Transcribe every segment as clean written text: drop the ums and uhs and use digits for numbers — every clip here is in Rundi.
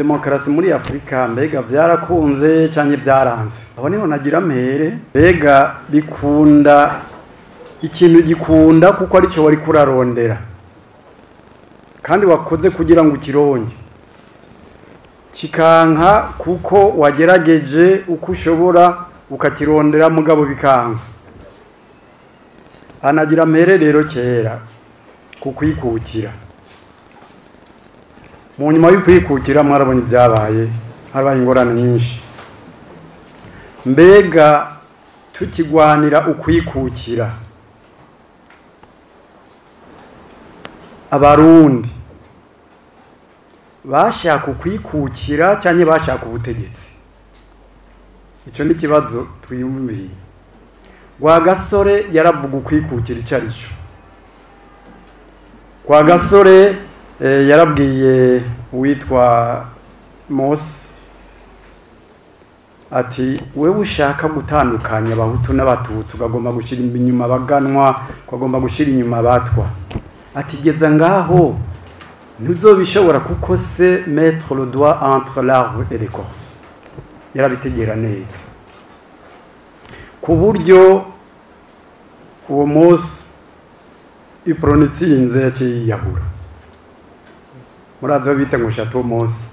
Demokarasi muri Afrika mbega vyarakunze canke vyaranze? Aho niho nagira mpere. Mbega bikunda ikintu gikunda kuko arico wari kurarondera kandi wakoze kugira ngo ukironke, kikanka kuko wagerageje uko ushobora ukakirondera mugabo bikanka. Anagira mpere rero kera kukwikukira. Mu nyuma y'ukwikukira mwarabonye ibyabaye, harabaye ingorane nyinshi. Mbega tukigwanira ukwikukira, Abarundi bashaka ukwikukira canke bashaka ubutegetsi? Ico ni kibazo twiyumviye. Rwagasore yaravuga ukwikukira ico arico. Rwagasore yarabwiye uwitwa Mose ati wewe ushaka gutandukanya Abahutu n'Abatutsi, ukagomba gushira inyuma abaganwa, ukagomba gushira inyuma abatwa, ati geza ngaho ntuzobishobora kuko c'est mettre le doigt entre l'arbre et l'écorce. Yarabitegera neza ku buryo uwo Mose Uprona itsinze yaciye yiyahura. Murazi aho bita ngo Chateau Mose,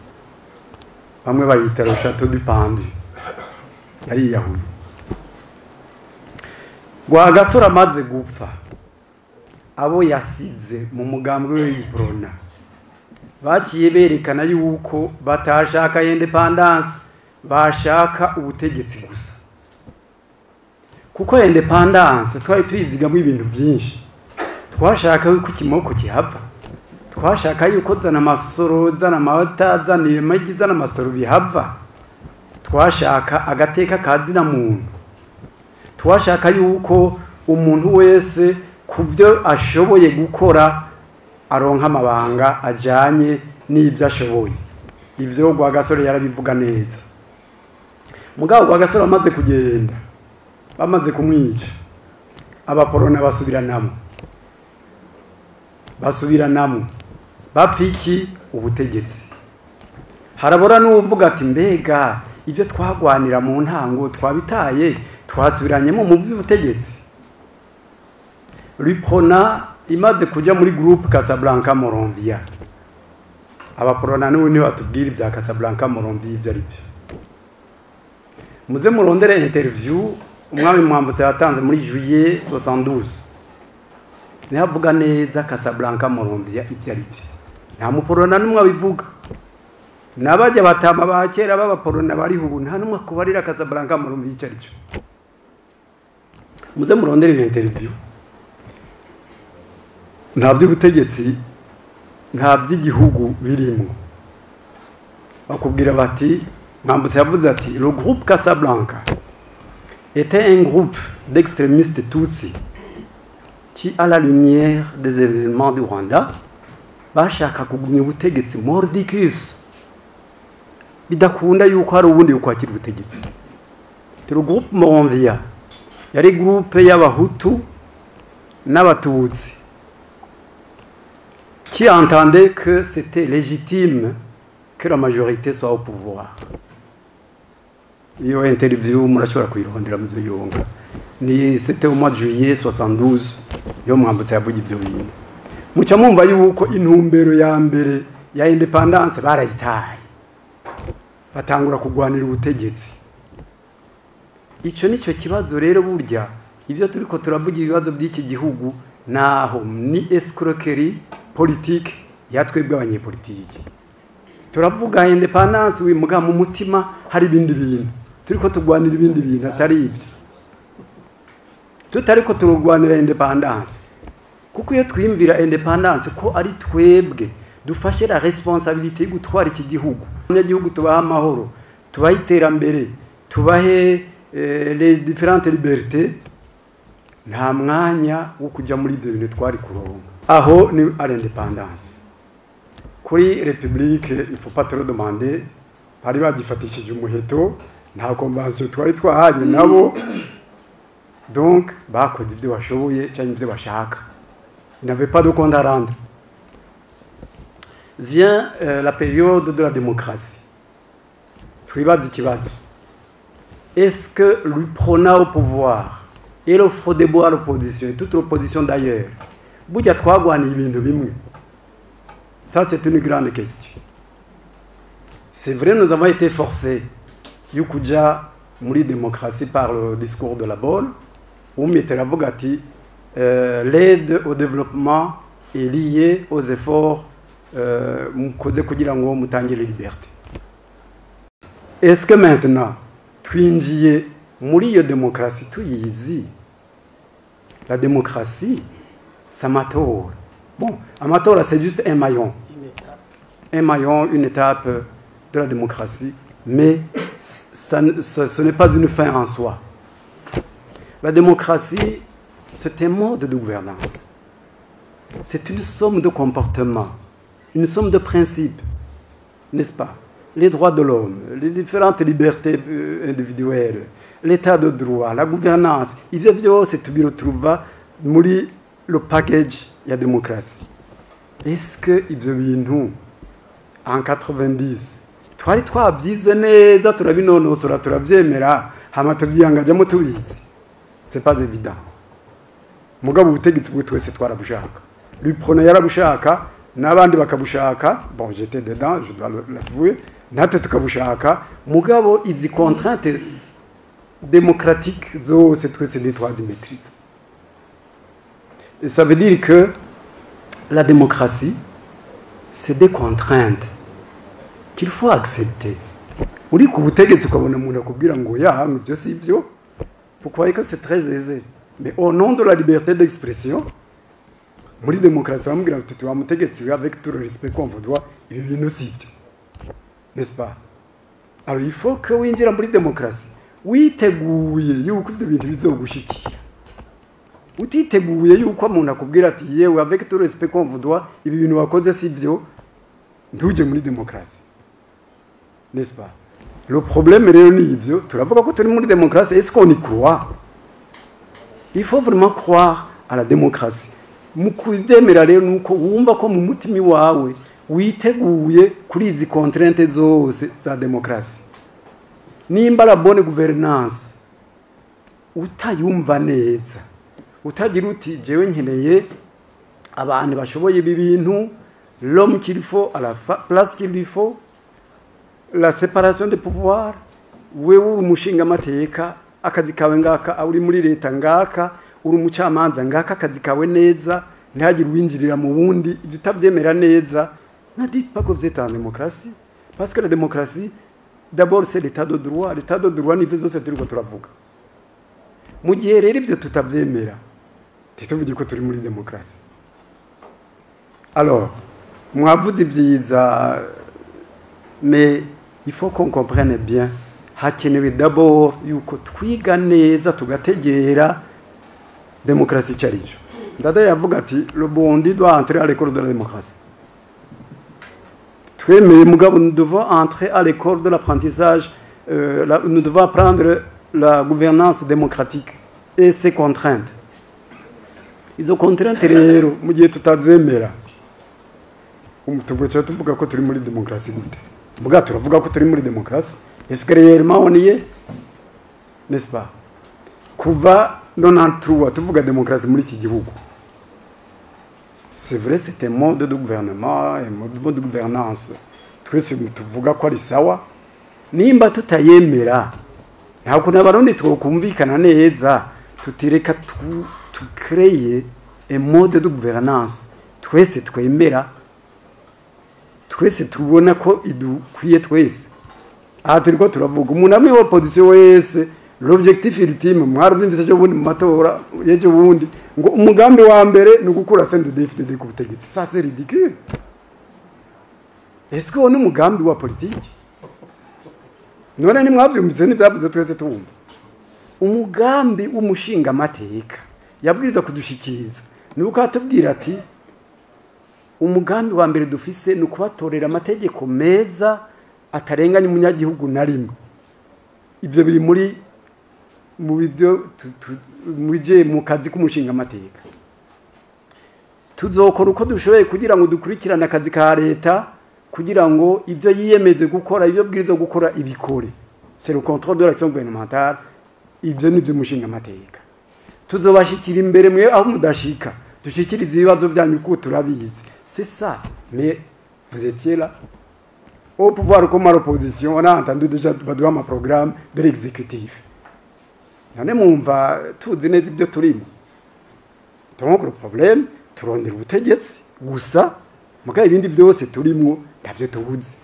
bamwe bayita le Château du Pendu. Yariyahuye. Rwagasore amaze gupfa, abo yasize mu mugambwe w'Uprona baciye berekana yuko batashaka indépendance, bashaka ubutegetsi gusa. Kuko indépendance twari tuyizigamwo ibintu byinshi. Twashaka yuko ikimoko kihava, twashaka yuko zana amasoro, zana amata, zana amagi, zana amasoro bihava. Twashaka agateka kazina muntu, twashaka yuko umuntu wese ku byo ashoboye gukora aronka amabanga ajanye n'ibyo ashoboye. Ivyo Rwagasore yarabivuga neza. Mugabo Rwagasore amaze kugenda, bamaze kumwica, Abaporona basubiranamo bapfa iki? Ubutegetsi. Harabora n'uvuga ati mbega ibyo twagwanira mu ntango twabitaye, twasubiranyemo mu by'ubutegetsi. L'Uprona imaze kuja muri groupe Casablanca Monrovia, Abaporona n'ubu niho batubwira ibya Casablanca Monrovia ibyo ari byo. Muze murondere interview umwami Mwambutsa yatanze muri juillet 72, niho avuga neza Casablanca Monrovia ibyo ari byo. Nta muporona n'umwe abivuga. N'abajya batama ba kera b'Abaporona bariho ubu, nta n'umwe akubarira Casablanca Monrovia icyo ari cyo. Muze murondere iyo interview. Nta by'ubutegetsi, nta by'igihugu birimo. Bakubwira bati Mwambutsa yavuze ati le groupe Casablanca était un groupe d'extrémistes tutsis qui, à la lumière des événements du Rwanda, bashaka kugumya ubutegetsi mordicus, bidakunda yuko hari ubundi ukwakira ubutegetsi. Le groupe Monrovia yari groupe y'Abahutu n'Abatutsi qui entendait que c'était légitime que la majorité soit au pouvoir. Iyo interview murashobora kuyirondera muzuyonga. Ni c'était au mois de juillet 72 yo Mwambutsa yavuga ibyo bintu. Muca mwumva yuko intumbero ya mbere ya indépendance barayitaye, batangura kugwanira ubutegetsi. Ico nico kibazo rero. Burya ibyo turiko turavuga, ibibazo by'iki gihugu, naho ni escroquerie politique yatwebwe abanyepolitike. Turavuga indépendance wimuga mu mutima hari ibindi bintu turiko tugwanira, ibindi bintu atari ibyo. Tutariko turugwanira indépendance, kuko iyo twiyumvira indépendance ko ari twebwe dufashe la responsabilité yo gutwara iki gihugu, abanyagihugu tubaha amahoro, tubahe iterambere, tubahe les différentes libertés, nta mwanya wo kujya muri ibyo bintu twari kuronka. Aho ni à l'indépendance. Kuri république, il faut pas trop demander, bari bagifatishije umuheto, nta convention twari twahanye nabo, donc bakoze ibyo bashoboye cyangwa ibyo bashaka. Ils n'avaient pas de compte à rendre. vient la période de la démocratie. Twibaze ikibazo: est-ce que l'UPRONA au pouvoir et le FRODEBU à l'opposition, et toute l'opposition d'ailleurs, burya twagwaniye ibintu bimwe? Ça, c'est une grande question. C'est vrai, nous avons été forcés yo kuja muri démocratie par le discours de la Baule, où Mitterrand avuga ati l'aide au développement est liée aux efforts mukoze kugira ngo mutangire liberté. Est-ce que maintenant twinjiye muri iyo démocratie tuyizi? La démocratie, c'est amatora. Bon, amatora, c'est juste un maillon, un maillon, une étape de la démocratie, mais ça, ce n'est pas une fin en soi. La démocratie, c'est un mode de gouvernance. C'est une somme de comportements, une somme de principes, n'est-ce pas? Les droits de l'homme, les différentes libertés individuelles, l'état de droit, la gouvernance, ivyo vyose tubiretrouva muri le package ya démocratie. Est-ce que ivyo bintu en 90 twari twavyize neza, turabinonosora, turavyemera, hama tuvyiyangajamo tubizi? C'est pas évident. Mugabo ubutegetsi bwe twese twarabushaka. L'UPRONA yarabushaka, n'abandi bakabushaka. Bon, j'étais dedans, je dois l'avouer, natwe tukabushaka. Mugabo izi contraintes démocratiques zose twese ntitwazimaîtrise. Et ça veut dire que la démocratie, c'est des contraintes qu'il faut accepter. Uri ku butegetsi ukabona umuntu akubwira ngo ya, ibyo si byo, vous croyez que c'est très aisé? Mais au nom de la liberté d'expression, muri démocratie bamubwira ngo wa mutegetsi, avec tout le respect qu'on vous doit, ibi bintu si byo, n'est-ce pas? Alors il faut que winjira muri démocratie witeguye yuko ibyo bintu bizogushikira. Utiteguye yuko umuntu akubwira ati yewe, avec tout le respect qu'on vous doit, ibi bintu wakoze si byo, ntujye muri démocratie, n'est-ce pas? Le problème rero ni ivyo: turavuga ko turi muri démocratie, est-ce qu'on y croit? Il faut vraiment croire à la démocratie. Mu kubyemera rero nuko wumva ko mu mutima iwawe witeguye kuri izi contraintes zose za démocratie. Nimba la bonne gouvernance utayumva neza, utagira uti jewe nkeneye abantu bashoboye ibi bintu, l'homme qu'il faut à la place qu'il lui faut, la séparation des pouvoirs, wewe uri umushingamateka, akazi kawe ngaka, uri muri leta ngaka, uri umucamanza ngaka, akazi kawe neza, ntihagire uwinjirira mu wundi, ibyo utavyemera neza, ne dites pas que vous êtes en démocratie, parce que la démocratie, d'abord, c'est l'état de droit. L'état de droit nivyo vyose turiko turavuga. Mu gihe rero ivyo tutavyemera, ntituvuge ko turi muri démocratie. Alors mwavuze ibyiza, mais il faut qu'on comprenne bien, hakenewe d'abord yuko twiga neza, tugategera démocratie icyo ari cyo. Ndadaye yavuga ati le Burundi doit entrer à l'école de la démocratie. Twemeye, mugabo nous devons entrer à l'école de l'apprentissage, nous devons apprendre la gouvernance démocratique et ses contraintes. Izo contraintes rero, mu gihe tutazemera, tugaca tuvuga ko turi muri démocratie gute? Muga turavuga ko turi muri démocratie, est-ce que réellement on y est, n'est-ce pas? Kuva 93 tuvuga démocratie muri iki gihugu, c'est vrai, c'est un mode de gouvernement, un mode de gouvernance twese tuvuga ko ari sawa. Nimba tutayemera, nta kuntu abarundi twokumvikana neza tutireka tukreye un mode de gouvernance twese twemera, twese tubona ko idukwiye twese. Aha turiko turavuga umuntu amwe wa opposition wese, l'objectif ultime, mwaravyumvise ejo bundi mu matora y'ejo bundi, ngo umugambi wa mbere ni ugukura CNDD-FDD ku butegetsi. Ça, c'est ridicule. Est-ce que uwo ni umugambi wa politiki? None ntimwavyumvise? Ntivyavuze twese tumva? Umugambi w'umushingamateka yabwirizwa kudushikiriza ni uko atubwira ati umugambi wa mbere dufise ni ukubatorera amategeko meza atarenganya umunyagihugu na rimwe. Ibyo biri muri mu byo mu kazi k'umushingamateka. Tuzokora uko dushoboye kugira ngo dukurikirane akazi ka leta, kugira ngo ibyo yiyemeze gukora, ibyo bwirizwa gukora, ibikore. C'est le contrôle de l'action gouvernementale. Ibyo ni byo mushinga amateka. Tuzobashikira imbere mwe aho mudashika, dushikirize ibibazo byanyu kuko turabizi. C'est ça. Mais vous étiez là au pouvoir comme à l'opposition, on a entendu déjà baduha ama programme de l'exécutif. None mwumva tuzi neza ibyo turimo? Donc le problème, turondera ubutegetsi gusa, mugabo ibindi byose turimwo ntavyo tubuzi.